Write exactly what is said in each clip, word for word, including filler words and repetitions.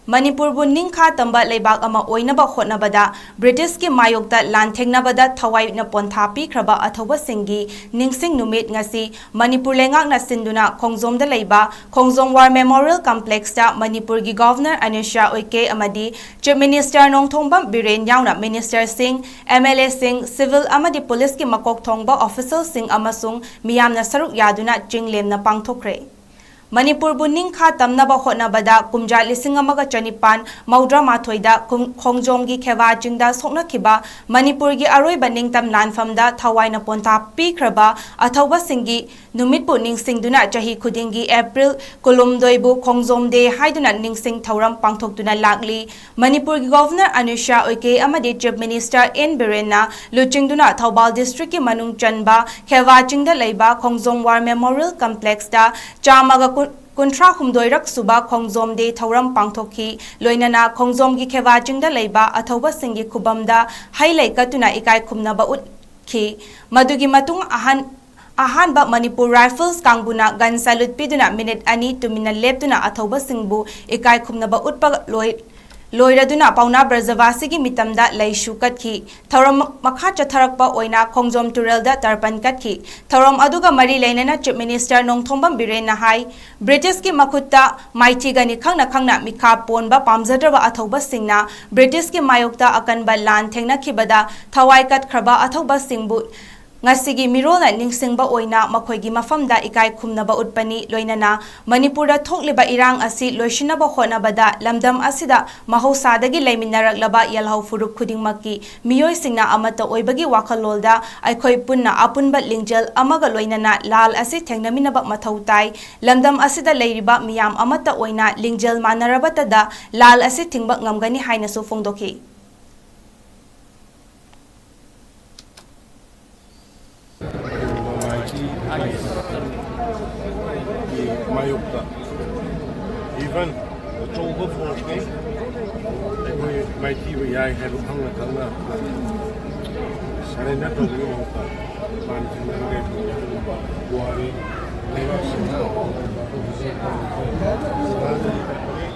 ꯃꯅꯤꯄꯨꯔꯕꯨ ꯅꯤꯡꯈꯥ ꯇꯝꯕ ꯂꯩꯕꯥꯛ ꯑꯃ ꯑꯣꯏꯅꯕ ꯍꯣꯠꯅꯕꯗ ꯕ꯭ꯔꯤꯇꯤꯁꯀꯤ ꯃꯥꯌꯣꯛꯇ ꯂꯥꯟꯊꯦꯡꯅꯕꯗ ꯊꯋꯥꯏꯅ ꯄꯣꯟꯊꯥ ꯄꯤꯈ꯭ꯔꯕ ꯑꯊꯧꯕꯁꯤꯡꯒꯤ ꯅꯤꯡꯁꯤꯡ ꯅꯨꯃꯤꯠ ꯉꯁꯤ ꯃꯅꯤꯄꯨꯔ ꯂꯩꯉꯥꯛꯅ ꯁꯤꯟꯗꯨꯅ ꯈꯣꯡꯖꯣꯝꯗ ꯂꯩꯕ ꯈꯣꯡꯖꯣꯝ ꯋꯥꯔ ꯃꯦꯃꯣꯔꯤꯌꯦꯜ ꯀꯝꯄ꯭ꯂꯦꯛꯁꯇ ꯃꯅꯤꯄꯨꯔꯒꯤ ꯒꯣꯚꯔꯅꯔ ꯑꯅꯨꯁ꯭ꯌꯥ ꯎꯏꯀꯦ ꯑꯃꯗꯤ ꯆꯤꯐ ꯃꯤꯅꯤꯁꯇꯔ ꯅꯣꯡꯊꯣꯝꯕꯝ ꯕꯤꯔꯦꯟ ꯌꯥꯎꯅ ꯃꯤꯅꯤꯁꯇꯔꯁꯤꯡ, ꯑꯦꯝ ꯑꯦꯜ ꯑꯦꯁꯤꯡ, ꯁꯤꯚꯤꯜ ꯑꯃꯗꯤ ꯄꯨꯂꯤꯁꯀꯤ ꯃꯀꯣꯛ ꯊꯣꯡꯕ ꯑꯣꯐꯤꯁꯦꯜꯁꯤꯡ ꯑꯃꯁꯨꯡ ꯃꯤꯌꯥꯝꯅ ꯁꯔꯨꯛ ꯌꯥꯗꯨꯅ ꯆꯤꯡꯂꯦꯝꯅ ꯄꯥꯡꯊꯣꯛꯈ꯭ꯔꯦ꯫ ꯃꯅꯤꯄꯨꯔꯕꯨ ꯅꯤꯡꯈꯥ ꯇꯝꯅꯕ ꯍꯣꯠꯅꯕꯗ ꯀꯨꯝꯖꯥ ꯂꯤꯁꯤꯡ ꯑꯃꯒ ꯆꯅꯤꯄꯥꯟ ꯃꯧꯗ꯭ꯔꯥ ꯃꯥꯊꯣꯏꯗ ꯈꯣꯡ-, ꯈꯣꯡꯖꯣꯝꯒꯤ ꯈꯦꯋꯥ ꯆꯤꯡꯗ ꯁꯣꯛꯅꯈꯤꯕ ꯃꯅꯤꯄꯨꯔꯒꯤ ꯑꯔꯣꯏꯕ ꯅꯤꯡꯇꯝ ꯂꯥꯟꯐꯝꯗ ꯊꯋꯥꯏꯅ ꯄꯣꯟꯊꯥ ꯄꯤꯈ꯭ꯔꯕ ꯑꯊꯧꯕꯁꯤꯡꯒꯤ ꯅꯨꯃꯤꯠꯄꯨ ꯅꯤꯡꯁꯤꯡꯗꯨꯅ ꯆꯍꯤ ꯈꯨꯗꯤꯡꯒꯤ ꯑꯦꯄ꯭ꯔꯤꯜ ꯀꯨꯟꯍꯨꯝꯗꯣꯏꯕꯨ ꯈꯣꯡꯖꯣꯝ ꯗꯦ ꯍꯥꯏꯗꯨꯅ ꯅꯤꯡꯁꯤꯡ ꯊꯧꯔꯝ ꯄꯥꯡꯊꯣꯛꯇꯨꯅ ꯂꯥꯛꯂꯤ꯫ ꯃꯅꯤꯄꯨꯔꯒꯤ ꯒꯣꯚꯔꯅꯔ ꯑꯅꯨꯁ꯭ꯌꯥ ꯎꯏꯀꯦ ꯑꯃꯗꯤ ꯆꯤꯐ ꯃꯤꯅꯤꯁꯇꯔ ꯑꯦꯟ ꯕꯤꯔꯦꯟꯅ ꯂꯨꯆꯤꯡꯗꯨꯅ ꯊꯧꯕꯥꯜ ꯗꯤꯁꯇ꯭ꯔꯤꯛꯀꯤ ꯃꯅꯨꯡ ꯆꯟꯕ ꯈꯦꯋꯥ ꯆꯤꯡꯗ ꯂꯩꯕ ꯈꯣꯡꯖꯣꯝ ꯋꯥꯔ ꯃꯦꯃꯣꯔꯤꯌꯦꯜ ꯀꯝꯄ꯭ꯂꯦꯛꯁꯇ ꯆꯥꯝꯃꯒ ꯀꯨꯟ, ꯀꯨꯟꯊ꯭ꯔꯥ ꯍꯨꯝꯗꯣꯏꯔꯛ ꯁꯨꯕ ꯈꯣꯡꯖꯣꯝ ꯗꯦ ꯊꯧꯔꯝ ꯄꯥꯡꯊꯣꯛꯈꯤ꯫ ꯂꯣꯏꯅꯅ ꯈꯣꯡꯖꯣꯝꯒꯤ ꯈꯦꯋꯥ ꯆꯤꯡꯗ ꯂꯩꯕ ꯑꯊꯧꯕꯁꯤꯡꯒꯤ ꯈꯨꯕꯝꯗ ꯍꯩ ꯂꯩ ꯀꯠꯇꯨꯅ ꯏꯀꯥꯏ ꯈꯨꯝꯅꯕ ꯎꯠꯈꯤ꯫ ꯃꯗꯨꯒꯤ ꯃꯇꯨꯡ ꯑꯍꯥꯟ-, ꯑꯍꯥꯟꯕ ꯃꯅꯤꯄꯨꯔ ꯔꯥꯏꯐꯜꯁ ꯀꯥꯡꯕꯨꯅ ꯒꯟ ꯁꯦꯂꯨꯠ ꯄꯤꯗꯨꯅ ꯃꯤꯅꯤꯠ ꯑꯅꯤ ꯇꯨꯃꯤꯟꯅ ꯂꯦꯞꯇꯨꯅ ꯑꯊꯧꯕꯁꯤꯡꯕꯨ ꯏꯀꯥꯏ ꯈꯨꯝꯅꯕ ꯎꯠꯄ ꯂꯣꯏ-, ꯂꯣꯏꯔꯗꯨꯅ ꯄꯥꯎꯅꯥ ꯕ꯭ꯔꯖꯕꯥꯁꯤꯒꯤ ꯃꯤꯇꯝꯗ ꯂꯩꯁꯨ ꯀꯠꯈꯤ꯫ ꯊꯧꯔꯝ ꯃꯈꯥ ꯆꯠꯊꯔꯛꯄ ꯑꯣꯏꯅ ꯈꯣꯡꯖꯣꯝ ꯇꯨꯔꯦꯜꯗ ꯇꯔꯄꯟ ꯀꯠꯈꯤ꯫ ꯊꯧꯔꯝ ꯑꯗꯨꯒ ꯃꯔꯤ ꯂꯩꯅꯅ ꯆꯤꯐ ꯃꯤꯅꯤꯁꯇꯔ ꯅꯣꯡꯊꯣꯝꯕꯝ ꯕꯤꯔꯦꯟꯅ ꯍꯥꯏ, ꯕ꯭ꯔꯤꯇꯤꯁꯀꯤ ꯃꯈꯨꯠꯇ ꯃꯥꯏꯊꯤꯒꯅꯤ ꯈꯪꯅ ꯈꯪꯅ ꯃꯤꯈꯥ ꯄꯣꯟꯕ ꯄꯥꯝꯖꯗ꯭ꯔꯕ ꯑꯊꯧꯕꯁꯤꯡꯅ ꯕ꯭ꯔꯤꯇꯤꯁꯀꯤ ꯃꯥꯌꯣꯛꯇ ꯑꯀꯟꯕ ꯂꯥꯟ ꯊꯦꯡꯅꯈꯤꯕꯗ ꯊꯋꯥꯏ ꯀꯠꯈ꯭ꯔꯕ ꯑꯊꯧꯕꯁꯤꯡꯕꯨ ꯉꯁꯤꯒꯤ ꯃꯤꯔꯣꯜꯅ ꯅꯤꯡꯁꯤꯡꯕ ꯑꯣꯏꯅ ꯃꯈꯣꯏꯒꯤ ꯃꯐꯝꯗ ꯏꯀꯥꯏ ꯈꯨꯝꯅꯕ ꯎꯠꯄꯅꯤ꯫ ꯂꯣꯏꯅꯅ ꯃꯅꯤꯄꯨꯔꯗ ꯊꯣꯛꯂꯤꯕ ꯏꯔꯥꯡ ꯑꯁꯤ ꯂꯣꯏꯁꯤꯟꯅꯕ ꯍꯣꯠꯅꯕꯗ ꯂꯝꯗꯝ ꯑꯁꯤꯗ ꯃꯍꯧꯁꯥꯗꯒꯤ ꯂꯩꯃꯤꯟꯅꯔꯛꯂꯕ ꯌꯦꯜꯍꯧ ꯐꯨꯔꯨꯞ ꯈꯨꯗꯤꯡꯃꯛꯀꯤ ꯃꯤꯑꯣꯏꯁꯤꯡꯅ ꯑꯃꯠꯇ ꯑꯣꯏꯕꯒꯤ ꯋꯥꯈꯜꯂꯣꯟꯗ ꯑꯩꯈꯣꯏ ꯄꯨꯟꯅ ꯑꯄꯨꯟꯕ ꯂꯤꯡꯖꯦꯜ ꯑꯃꯒ ꯂꯣꯏꯅꯅ ꯂꯥꯜ ꯑꯁꯤ ꯊꯦꯡꯅꯃꯤꯟꯅꯕ ꯃꯊꯧ ꯇꯥꯏ꯫ ꯂꯝꯗꯝ ꯑꯁꯤꯗ ꯂꯩꯔꯤꯕ ꯃꯤꯌꯥꯝ ꯑꯃꯠꯇ ꯑꯣꯏꯅ ꯂꯤꯡꯖꯦꯜ ꯃꯥꯟꯅꯔꯕꯇꯗ ꯂꯥꯜ ꯑꯁꯤ ꯊꯤꯡꯕ ꯉꯝꯒꯅꯤ ꯍꯥꯏꯅꯁꯨ ꯐꯣꯡꯗꯣꯛꯈꯤ꯫ ꯃꯥꯌꯣꯛꯇ even ꯑꯆꯧꯕ ꯐꯣꯔꯁꯅꯤ ꯑꯩꯈꯣꯏ ꯃꯥꯏꯊꯤꯕ ꯌꯥꯏ ꯍꯥꯏꯕ ꯈꯪꯅ ꯈꯪꯅ ꯁꯔꯦꯟꯗꯔ ꯇꯧꯕꯒꯤ ꯃꯍꯨꯠꯇ ꯄꯥꯟ ꯊꯤꯡꯅꯔꯒ ꯑꯗꯨꯒꯨꯝꯕ ꯄꯨꯋꯥꯔꯤ ꯂꯩꯕꯥꯛꯁꯤꯡꯗ ꯁꯅꯥꯗ ꯂꯤꯡꯈꯠꯄꯅꯤ꯫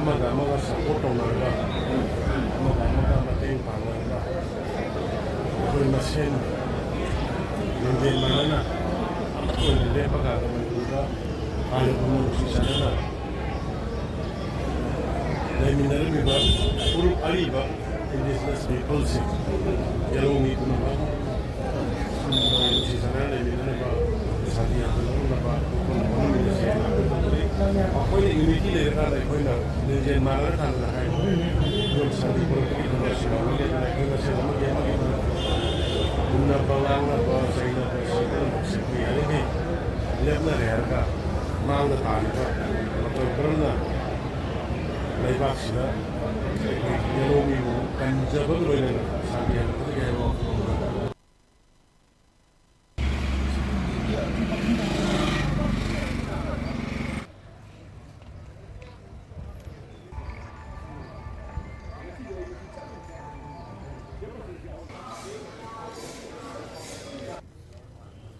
ꯑꯃꯒ ꯑꯃꯒ ꯁꯞꯄꯣꯔꯠ ꯇꯧꯅꯔꯒ, ꯑꯃꯒ ꯑꯃꯒ ꯃꯇꯦꯡ ꯄꯥꯡꯅꯔꯒ, ꯑꯩꯈꯣꯏ ꯃꯁꯦꯟ ꯂꯤꯡꯖꯦꯜ ꯃꯥꯟꯅꯅ ꯑꯃꯠꯇ ꯑꯣꯏꯅ ꯂꯦꯞꯄꯀꯥꯟꯗ ꯃꯅꯤꯄꯨꯔꯗ ꯍꯥꯟꯅꯒꯨꯝꯅ ꯅꯨꯡꯁꯤ ꯆꯥꯟꯅꯅ ꯂꯩꯃꯤꯟꯅꯔꯝꯃꯤꯕ ꯐꯨꯔꯨꯞ ꯑꯔꯤꯕ ꯏꯟꯗꯤꯖꯤꯅꯁ ꯄꯤꯄꯜꯁꯤꯡ, ꯌꯦꯜꯍꯧꯃꯤ ꯄꯨꯝꯅꯃꯛ ꯅꯨꯡꯁꯤ ꯆꯥꯟꯅꯅ ꯂꯩꯃꯤꯟꯅꯅꯕ, ꯁꯥꯟꯇꯤ ꯌꯥꯝꯅ ꯂꯧꯅꯅꯕ ꯄꯨꯟꯅ ꯍꯣꯠꯅꯃꯤꯟꯅꯁꯤ ꯍꯥꯏꯅ ꯑꯩꯈꯣꯏ ꯇꯧꯖꯔꯤ꯫ ꯃꯈꯣꯏꯅ ꯌꯨꯅꯤꯇꯤ ꯂꯩꯔꯀꯥꯟꯗ ꯑꯩꯈꯣꯏꯅ ꯂꯤꯡꯖꯦꯜ ꯃꯥꯟꯅꯔꯀꯥꯟꯗ ꯍꯥꯏꯕ ꯌꯨꯝ ꯁꯥꯟꯇꯤ ꯄꯨꯔꯛꯄꯒꯤ ꯊꯕꯛ ꯑꯁꯤ ꯃꯥꯡꯍꯟꯗꯦꯗꯅ ꯑꯩꯈꯣꯏ ꯃꯁꯦꯜ ꯑꯃꯒꯤ ꯑꯃꯒꯤ ꯃꯔꯛꯇ ꯍꯨꯟꯅꯕ, ꯉꯥꯡꯅꯕ, ꯆꯩꯅꯕ, ꯁꯤꯗꯅꯕ ꯁꯦꯝꯕ ꯌꯥꯔꯤꯉꯩ ꯂꯦꯞꯅꯔꯦ ꯍꯥꯏꯔꯒ ꯃꯥꯡꯗ ꯇꯥꯔꯤꯕ ꯃꯇꯧ ꯀꯔꯝꯅ ꯂꯩꯕꯥꯛꯁꯤꯗ ꯑꯩꯈꯣꯏ ꯌꯦꯜꯍꯧꯃꯤꯕꯨ ꯀꯟꯖꯕꯒ ꯂꯣꯏꯅꯅ ꯁꯥꯟꯇꯤ ꯍꯜꯂꯛꯀꯗꯒꯦ ꯍꯥꯏꯕ ꯋꯥꯐꯝ ꯑꯃ